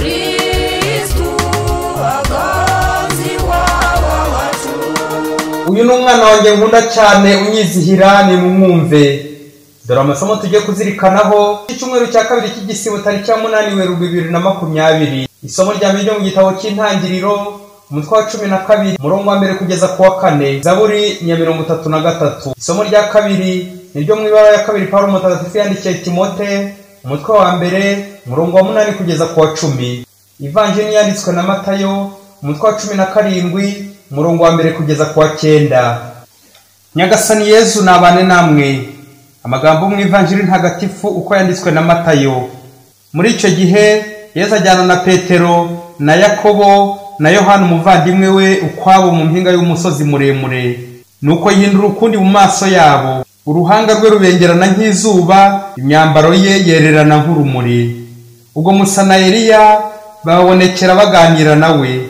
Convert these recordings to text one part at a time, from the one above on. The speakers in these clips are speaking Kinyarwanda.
Kristu aganzi wa watu. Uyu ni umwana wanjye nkunda cyane unyizihira, nimumwumve. Dore amasomo tugiye kuzirikanaho icyumweru cya kabiri cy'igisibo tariki ya 8 Werurwe 2020. Isomo rya mbere ryo mu gitabo cy'Intangiriro umutwe wa 12 umurongo wa 1 kugeza ku wa 4, Zaburi ya 33. Isomo rya kabiri niryo mu ibara ya kabiri Paulo Mutagatifu yandikiye Timote umutwe wa 1 umurongo wa 8 kugeza ku wa 10. Ivanjiri yanditswe na Matayo umutwe wa 17 umurongo wa 1 kugeza ku wa 9. Nyagasani Yezu nabane namwe. Amagambo mu Ivanjiri ntagatifu uko yanditswe na Matayo. Muri icyo gihe Yezu ajyana na Petero na Yakobo na Yohana umuvandimwe we ukwabo mu mpinga y'umusozi muremure. Nuko yihindura ukundi mu maso yabo, uruhanga rwe rubengerana nk'izuba, imyambaro ye yererana nk'urumuri. Ubwo Musa na Eliya babonekera baganira nawe.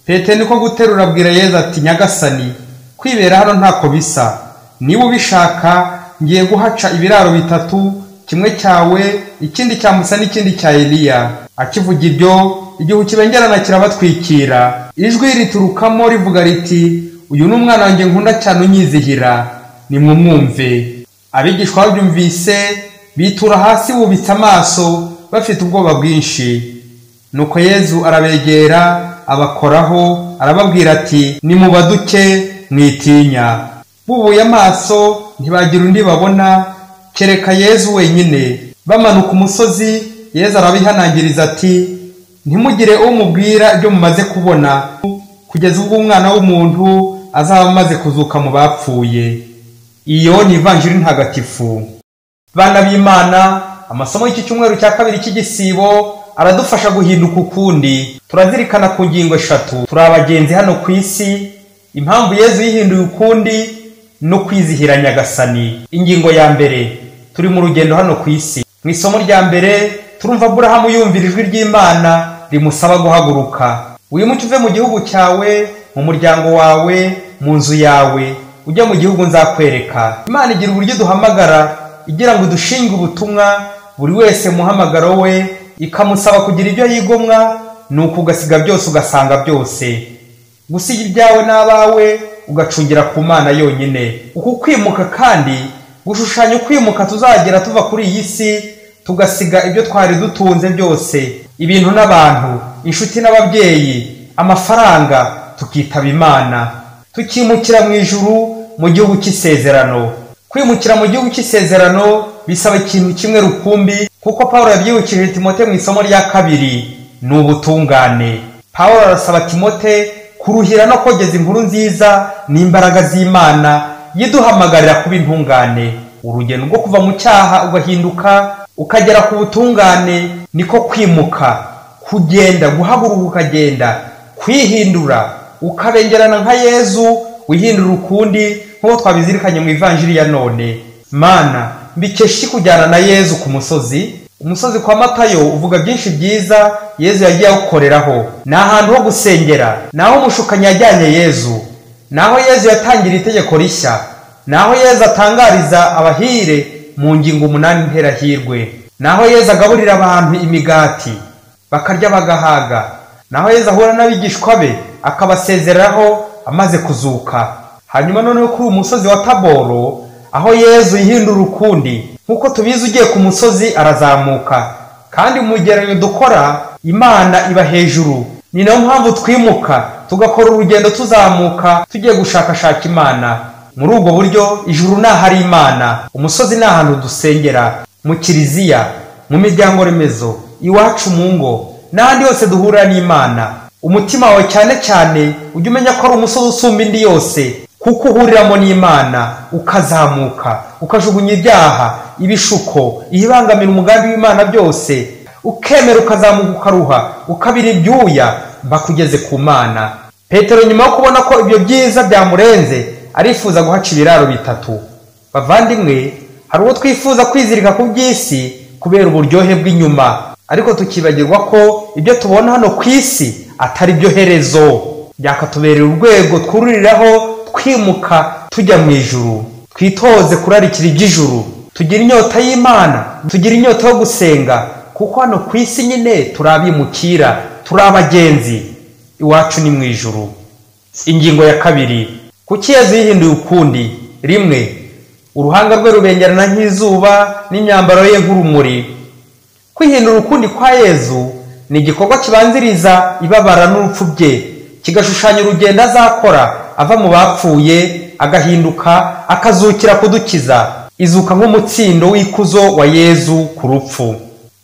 Petero niko guterura abwira Yezu ati: Nyagasani, kwibera hano ntako bisa. Niba ubishaka ngiye guhaca ibiraro bitatu, kimwe cyawe, ikindi cya Musa n'ikindi cya Eliya. Akivuga ibyo, igihu kibengerana kirabatwikira. Ijwi riturukamo rivuga riti: uyu ni umwana wanjye nkunda cyane unyizihira, nimumwumve. Abigishwa babyumvise bitura hasi bubitse amaso bafite ubwoba bwinshi. Nuko Yezu arabegera abakoraho arababwira ati: nimubaduke mwitinya. Bubuye amaso ntibagira undi babona kereka Yezu wenyine. Bamanuka umusozi, Yezu arabihanangiriza ati: ntimugire umubwira ibyo mumaze kubona kugeza ubwo umwana w'umuntu azaba amaze kuzuka mu bapfuye. Iyo ni Ivanjiri ntagatifu. Bana b'Imana, amasomo y'iki cyumweru cya kabiri cy'igisibo aradufasha guhinduka ukundi. Turazirikana ku ngingo eshatu. Turi abagenzi hano ku isi, impamvu Yezu yihinduye ukundi no kwizihira Nyagasani. Ingingo ya mbere, turi mu rugendo hano ku isi. Mu isomo rya mbere turumva Aburahamu yumvira ijwi ry'Imana rimusaba guhaguruka. Wimuke uve mu gihugu cyawe, mu muryango wawe, mu nzu yawe, ujye mu gihugu nzakwereka. Imana igira uburyo duhamagara igira ngo dushinge ubutumwa buri wese muhamagaro we, ikamusaba kugira ibyo yigomwa, nuko ugasiga byose ugasanga byose. Gusiga ibyawe n'abawe ugacungira ku Mana yonyine. Uku kwimuka kandi gushushanya ukwimuka tuzagera tuva kuri iyi si, tugasiga ibyo twari dutunze byose, ibintu n'abantu, inshuti n'ababyeyi, amafaranga, tukitaba Imana, tukimukira mu ijuru mu gihugu cy'isezerano. Kwimukira mu gihugu cy'isezerano bisaba ikintu kimwe rukumbi, kuko Paulo yabyibukije Timote mu isomo rya kabiri, ni ubutungane. Paulo arasaba Timote kuruhira no kogeza inkuru nziza n'imbaraga z'Imana yiduhamagarira kuba intungane. Urugendo rwo kuva mu cyaha ugahinduka ukagera ku butungane niko kwimuka, kugenda, guhaguruka ukagenda, kwihindura ukabengerana nka Yezu wihindura ukundi, nk'uko twabizirikanye mu Ivanjiri ya none. Mana, mbikesha kujyana na Yezu ku musozi. Umusozi kwa Matayo uvuga byinshi byiza Yezu yagiye awukoreraho. Ni ahantu ho gusengera, naho umushukanyi yajyanye Yezu, naho Yezu yatangira itegeko rishya, naho Yezu atangariza abahire mu ngingo 8 nterahirwe, naho Yezu agaburira abantu imigati bakarya bagahaga, naho Yezu ahura n'abigishwa be akabasezereraho amaze kuzuka. Hanyuma noneho kuri umusozi wa Taboro aho Yezu yihindura ukundi, nkuko tubizi ugiye ku musozi arazamuka, kandi mu mugereranyo dukora Imana iba hejuru. Ni nayo mpamvu twimuka tugakora urugendo tuzamuka tugiye gushakashaka Imana. Muri ubwo buryo ijuru nahari Imana, umusozi ni ahantu dusengera, mu kiliziya, mu miryango remezo, iwacu mu ngo, n'ahandi hose duhurira n'Imana. Umutima wawe cyane cyane ujye umenya ko ari umusozi usumba indi yose, kuko uhuriramo n'Imana, ukazamuka, ukajugunya ibyaha, ibishuko, ibibangamira umugambi w'Imana byose, ukemera ukazamuka ukaruha, ukabira ibyuya bakugeze ku Mana. Petero nyuma yo kubona ko ibyo byiza byamurenze arifuza guhaca ibiraro bitatu. Bavandimwe, hari uwo twifuza kwizirika ku by'isi kubera uburyohe bw'inyuma, ariko tukibagirwa ko ibyo tubona hano ku isi atari byo herezo. Byakatuberera urwego twuririraho twimuka tujya mu ijuru. Twitoze kurarikira iby'ijuru, tugira inyota y'Imana, tugira inyota yo gusenga, Kuko hano ku isi nyine turabimukira, turabagenzi, iwacu ni mu ijuru. Ingingo ya kabiri, kuki Yezu yihinduye ukundi? Rimwe, uruhanga rwe rubengerana nk'izuba n'imyambaro ye nk'urumuri. Kwihindura ukundi kwa Yezu ni igikorwa kibanziriza ibabara n'urupfu bye, kigashushanya urugendo azakora ava mu bapfuye, agahinduka akazukira kudukiza, izuka nk'umutsindo w'ikuzo wa Yezu ku rupfu.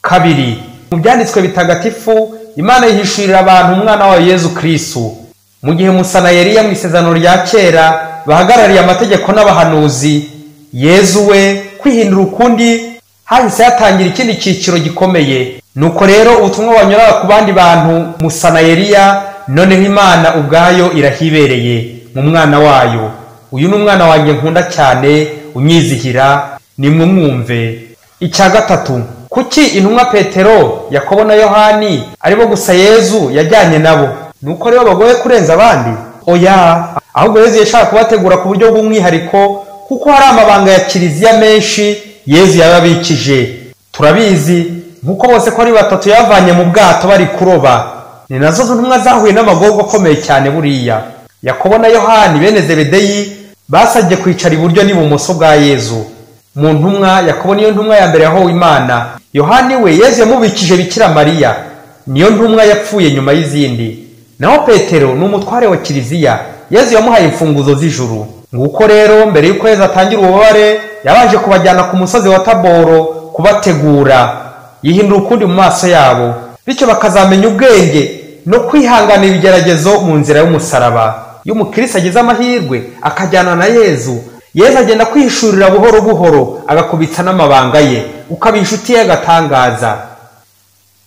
Kabiri, mu byanditswe bitagatifu Imana yihishurira abantu umwana wayo Yezu Kristu. Mu gihe Musa na Eliya mu isezerano rya kera bahagarariye amategeko n'abahanuzi, Yezu we kwihindura ukundi hahise hatangira ikindi cyiciro gikomeye. Nuko rero ubutumwa banyuraga ku bandi bantu Musa na Eliya, noneho Imana ubwayo irahibereye mu mwana wayo. Uyu ni umwana wanjye nkunda cyane, unyizihira, nimumwumve. Icya gatatu, kuki intumwa Petero, Yakobo na Yohani aribo gusa Yezu yajyanye nabo? Nuko rero bagoye kurenza abandi? Oya, ahubwo Yezu yashaka kubategura ku buryo bw'umwihariko, kuko hari amabanga ya kiliziya menshi Yezu yababikije. Turabizi nkuko bose ko ari batatu yavanye mu bwato bari kuroba. Ni nazo ntumwa zahuye n'amagorwa akomeye cyane buriya. Yakobo na Yohani bene Zebedeyi basabye kwicara iburyo n'ibumoso bwa Yezu. Mu ntumwa, Yakobo niyo ntumwa ya mbere yahowe Imana. Yohani we Yezu yamubikije Bikira Mariya, niyo ntumwa yapfuye nyuma y'izindi. Naho Petero ni umutware wa kiliziya, Yezu yamuhaye imfunguzo z'ijuru. Nguko rero mbere y'uko Yezu atangira ububabare, yabanje kubajyana ku musozi wa Taboro kubategura, yihindura ukundi mu maso yabo, bityo bakazamenya ubwenge no kwihangana ibigeragezo mu nzira y'umusaraba. Iyo umukristo agize amahirwe akajyana na Yezu, Yezu agenda kwihishurira buhoro buhoro, agakubitsa n'amabanga ye, ukaba inshuti ye agatangaza,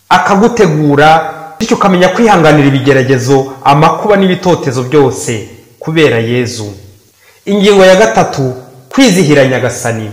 akagutegura, bityo ukamenya kwihanganira ibigeragezo, amakuba n'ibitotezo byose kubera Yezu. Ingingo ya gatatu, kwizihira Nyagasani.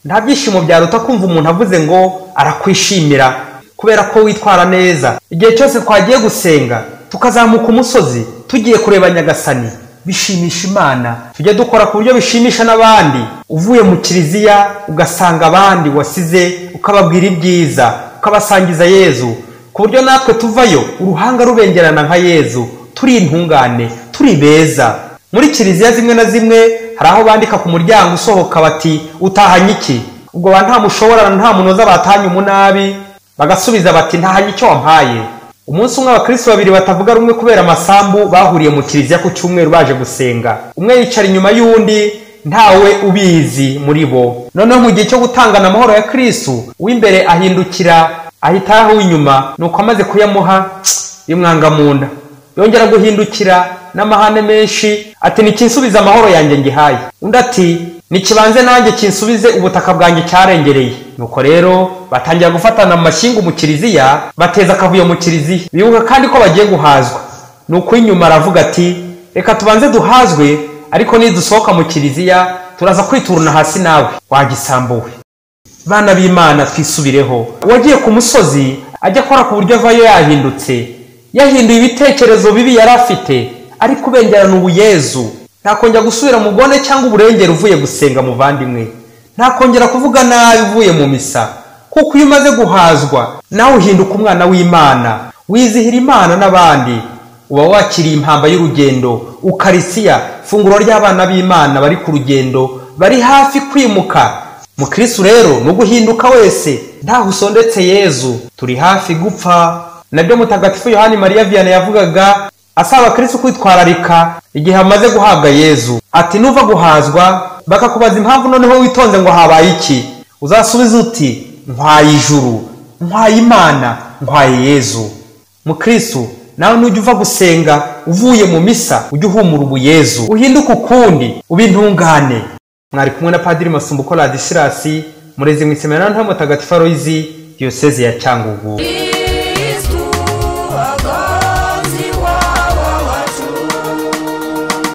Nta byishimo byaruta kumva umuntu avuze ngo arakwishimira kubera ko witwara neza. Igihe cyose twagiye gusenga tukazamuka umusozi tugiye kureba Nyagasani, bishimisha Imana. Tujye dukora ku buryo bishimisha n'abandi. Uvuye mu kiliziya ugasanga abandi wasize, ukababwira ibyiza, ukabasangiza Yezu, ku buryo natwe tuvayo uruhanga rubengerana nka Yezu, turi intungane, turi beza. Muri kiliziya zimwe na zimwe hari aho bandika ku muryango usohoka bati utahanye iki? Ubwo ba nta mushoborana, nta munoza batanye umunabi, bagasubiza bati ntahanye icyo wampaye. Umunsi umwe abakristo babiri batavuga rumwe kubera amasambu bahuriye mu kiliziya ku cyumweru baje gusenga. Umwe yicara inyuma y'undi, ntawe ubizi muri bo. Noneho mu gihe cyo gutangana amahoro ya Kristo, uw'imbere ahindukira ahita aho uw'inyuma, nuko amaze kuyamuha bimwanga mu nda. Yongera guhindukira n'amahane menshi ati nikinsubize amahoro yanjye ngihaye. Undi ati nikibanze nanjye kinsubize ubutaka bwanjye cyarengereye. Nuko rero batangira gufatana mu mashyingu mu kiliziya, bateza akavuyo mu kiliziya. Bibuka kandi ko bagiye guhazwa. Nuko inyuma aravuga ati reka tubanze duhazwe, ariko nidusohoka mu kiliziya turaza kwituruna hasi nawe wagisambuwe. Bana b'Imana, twisubireho. Uwagiye ku musozi ajya akora ku buryo avayo yahindutse, yahinduye ibitekerezo bibi yari afite, ari kubengerana ubu Yezu. Ntakongera gusubira mu gone cyangwa uburengere uvuye gusenga muvandimwe. Ntakongera kuvuga nabi uvuye mu misa, kuko iyo umaze guhazwa nawe uhinduka umwana w'Imana, wizihira Imana n'abandi. Uba wakiriye impamba y'urugendo, ukarisiya, funguro ry'abana b'Imana bari ku rugendo, bari hafi kwimuka. Mukristo rero ni uguhinduka wese, ntaho usondetse Yezu, turi hafi gupfa. Nabyo Mutagatifu Yohani Mariya Vianney yavugaga asaba abakristo kwitwararika igihe amaze guhabwa Yezu, ati nuva guhazwa bakakubaza impamvu noneho witonze ngo habaye iki, uzasubize uti ntwaye ijuru, ntwaye Imana, ntwaye Yezu. Mukristo nawe nujya uva gusenga uvuye mu misa, ujye uhumura ubu Yezu, uhinduke ukundi, ube intungane. Mwari kumwe na Padiri Masumbuko Ladisirasi, murezi mu iseminari nto Mutagatifu Aloyizi, Diyoseze ya Cyangugu.